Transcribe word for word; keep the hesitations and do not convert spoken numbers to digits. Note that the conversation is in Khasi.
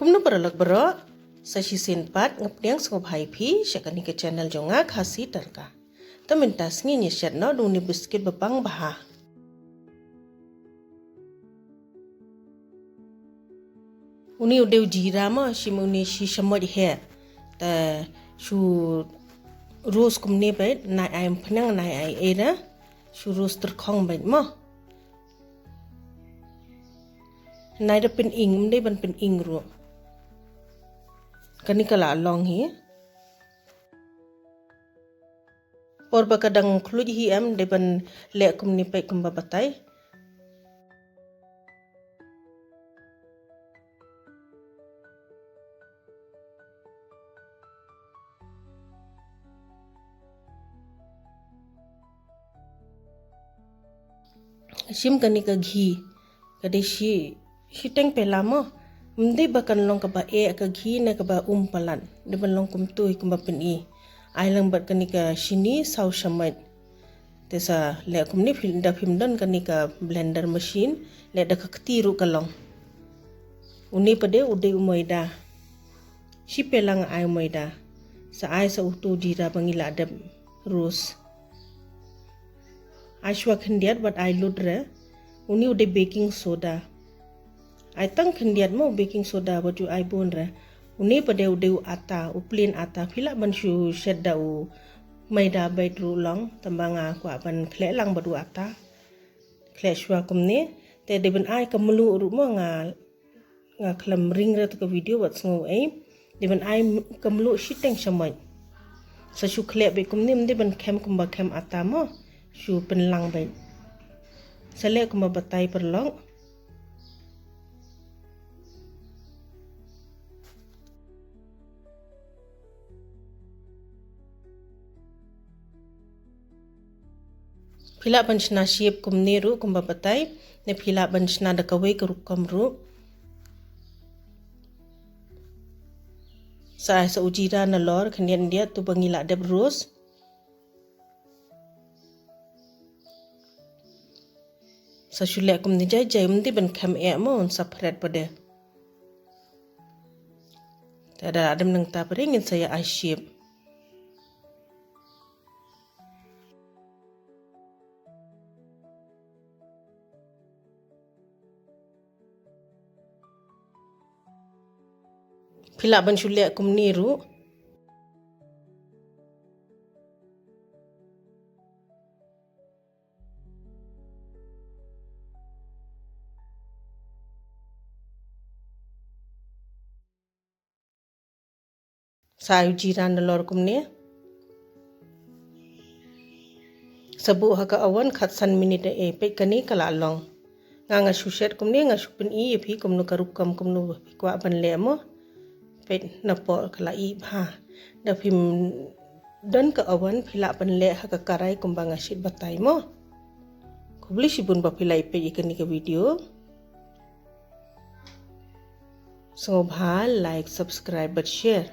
Kumno paralok baroh, sa shisien pat nga pdiang sngewbha ïa phi sha kane ka channel jong nga, Khasi Tadka. Te mynta sngi ngin ïa shet noh da une u biskit ba bang bha. Une u dei u jira mo, shim une shi shamoit heh. Te shu roast kumne beit, nai ai umphniang, nai ai ei da. Shu roast tyrkhong beit mo. Nai da pyning, ym dei ban pyning ruh. Kane ka la long hi. Por ba ka dang khluit hi em, dei ban leh kumne peit kumba batai. Shim kane ka ghee, ka dei shi, shiteng pela mo. Ym dei ba kan long kaba eh ka ghee ne kaba um palat. Dei ban long kumto hi kumba pyni. Ai lang bad kane ka shini saw shamoit. Te sa leh kumne phi, da phim don kane ka blender machine, leh da ka kti ruh ka long. Une pat de u dei u maida. Shi pela nga ai u maida. Sa ai sa uto u jira ba ngi la dep roast. Ai shuwa khyndiat bad ai lut re. Une u dei baking soda. Ai tang khyndiat mo baking soda, wat ju ai bun re. Une pat de u dei u ata, u plain ata. Phi lah ban shu shet da u maida beit ruh long, tangba nga kwah ban khleh lang bad u ata. Khleh shuwa kumne. Te dei ban ai ka mluh ruh mo, nga, nga khlem ring re te ka video wat sngew ei. Dei ban ai ka mluh shiteng shamoit. Sa shu khleh beit kumne, ym dei ban khem kumba khem ata mo. Shu pynlang beit. Sa leh kumba batai paralok. Phi lah ban shna shape kumne ruh kumba batai, ne phi lah ban shna da kawei ka rukom ruh. Sa ai sa u jira nalor khyndiat khyndiat, uto ba ngi la dep roast. Sa shu leh kumne jai jai, ym dei ban khem eh mo, un sa phret pat de. Te da la dep nangta pat de ngin sa ïa ai shape. Phi lah ban shu leh kumne ruh. Sa ai u jira nalor kumne. Sa buh ha ka oven khatsan minit, eh, peit kane ka la long. Nga nga shu shet kumne, nga shu pyni ïa phi kumno ka rukom, kumno phi kwah ban leh mo. Peit napoh ka la ih bha. Da phim don ka oven, phi lah ban leh ha ka karai kumba nga shait batai mo. Khublei shibun ba phi la ïa peit ïa kane ka video. Sngewbha like, subscribe bad share.